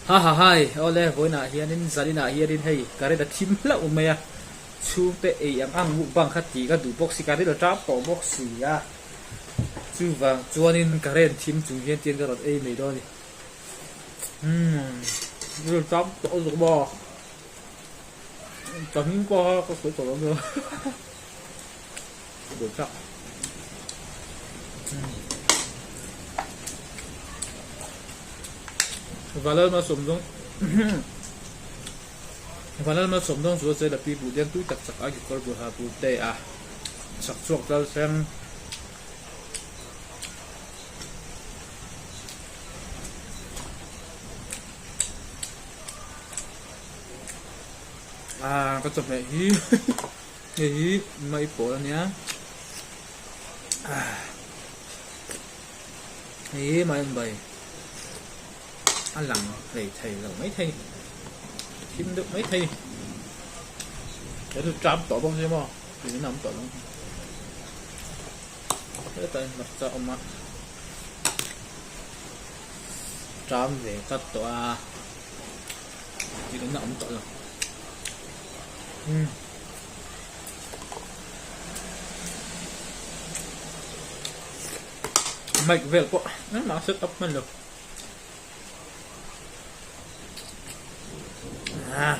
Ha ha hai, awle vawiinah hianin zaninah hianin hei ka rin a thim hlauh mai a, chhungte ei ang ang mukbang kha tih ka duh bawk si, ka rin a tap tawh bawk si a, chuvang chuanin ka ren thim chung hian tian ka rawn ei mai dawn a ni. Umm, rin a tap tawh lutuk maw? Ka hming pawh kha ka sawi tawh lo nia. Buai chak. Valal ma sawm zawng Valal ma sawm zawng chu a chela pi buh deng tui tak chak a kekawr buh ha bur te a chak chhuak dal thleng. Ah ka chawhmeh hi hei hi mai pawl a nia ah hei hi mai an bai a lang hlei thei lo mai thei thim deuh mai thei he chu tram tawh bawk si maw tui in a awm tawh lo hetah hian hmarcha a awm a tram ve tlat tawh a. Tih na awm tawh lo. Umm. Mic vel pawh engmah set up hman lo. Ah.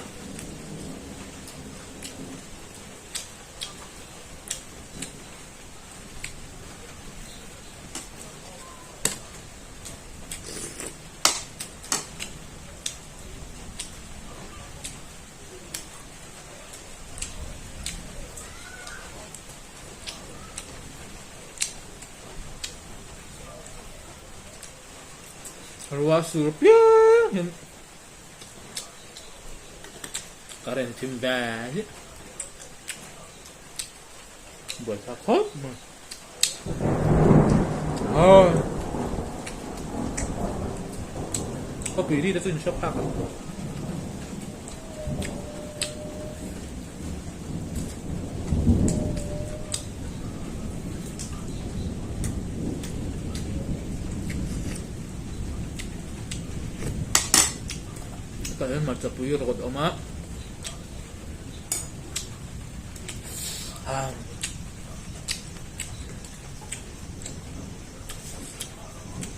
Rua sur piang hian current thim ve hi buai thlak khawp mai. Khawpui ri te chu inhriat phak ang. Hetah hian hmarcha pui rawt a awm a.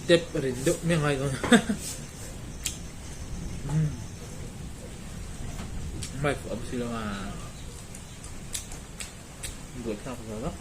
Tep rin deuh mai angai dawn mic a awm si lo a buaithlak zawk a.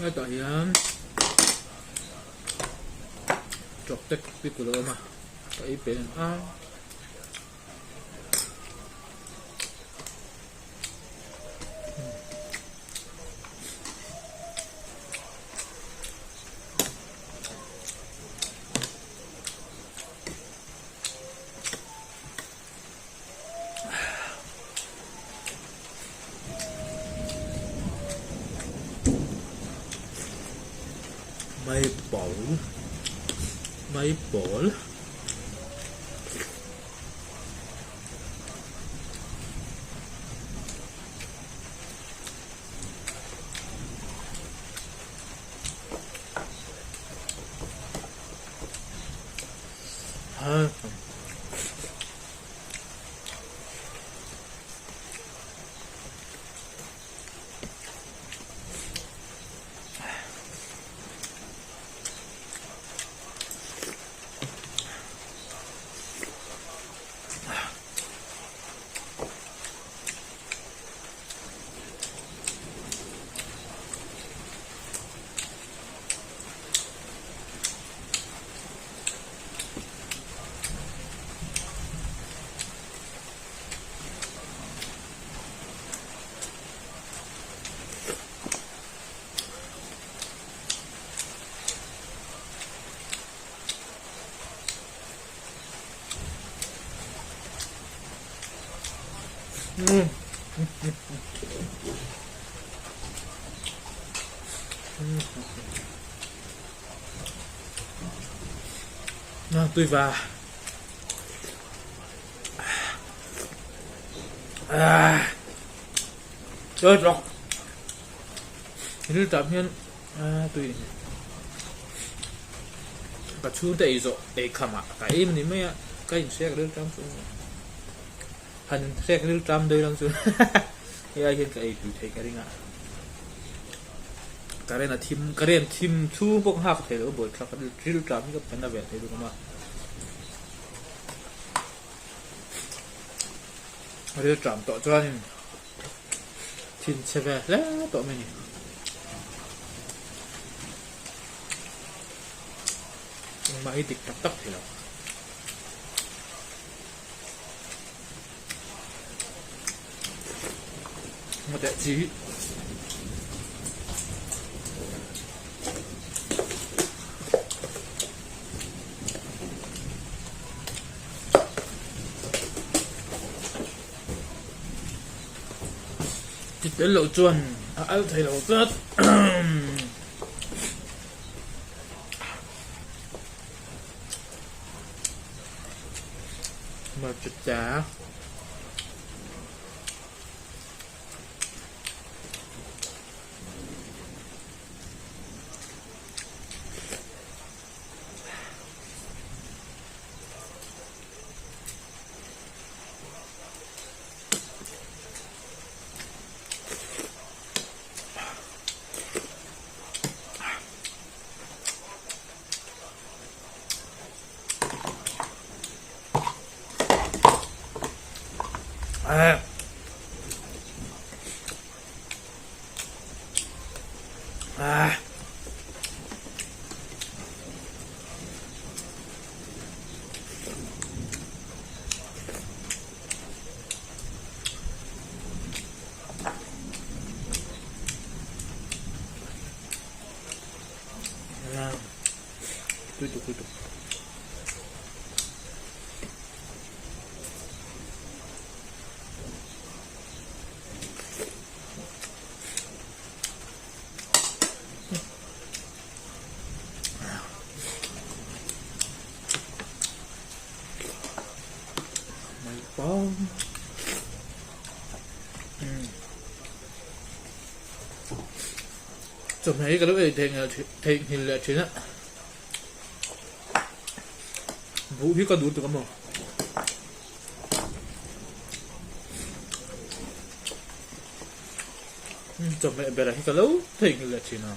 Hetah hian chawkte pickle a awm a ka ei pe a. Mai pawl mai pawl. Tui va. Tui rawk. Ril tap hian tui ka chhungte ei zawh ei kham ah ka ei a ni mai a ka inhrek ril tam chu han inhrek ril tam daih lang chu hei ai hian ka ei tui theih ka ring a current a thim current thim chhung pawh ka nghak thei lo buaithlak ril tam hi ka pan a ve thei lutuk a ril tam tawh chuanin. Thinchhe ve hle tawh mai a ni. Engmah hi dik tak tak thei lo. Ngawteh chi hi. Ti tel loh chuan a al thei lo tlat. Hmarcha ta. Tui tuk tui tuk. Chawhmeh hi ka lo ei theihnghilh leh thin a, buh hi ka duh tuk a maw. Chawhmeh berah hi ka lo theihnghilh leh thin a.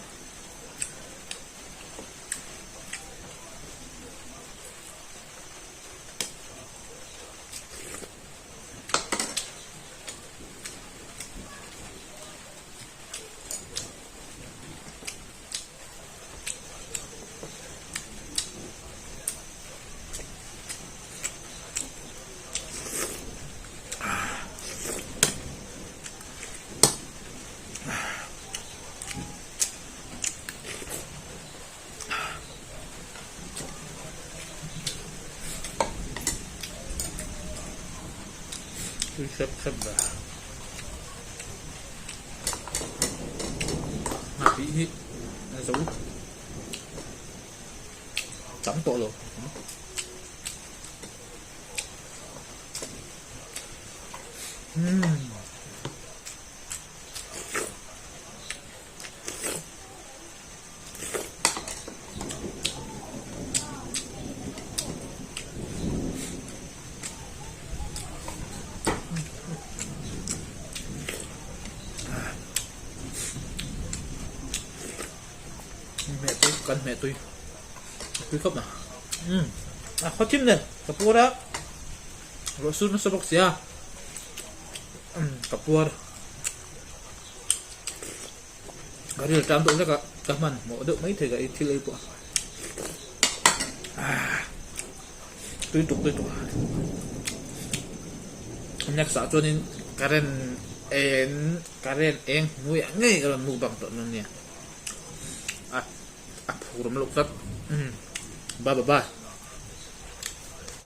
Tui hrep hrep ve. Nghahpih hi a zo tam tawh lo. Umm. Hmeh tui kan hmeh tui tui khawp a umm a khaw thim nen ka puar a ruah sur nasa bawk sia umm ka puar. Ka ril tan deuh hlek a, ka hmanhmawh deuh mai thei ka ei thil ei pawh a tui tuk tui tuk next ah chuanin current eng current eng hnuaiah ngei ka rawn mukbang tawh dawn nia a a phur awm loh tlat bye bye.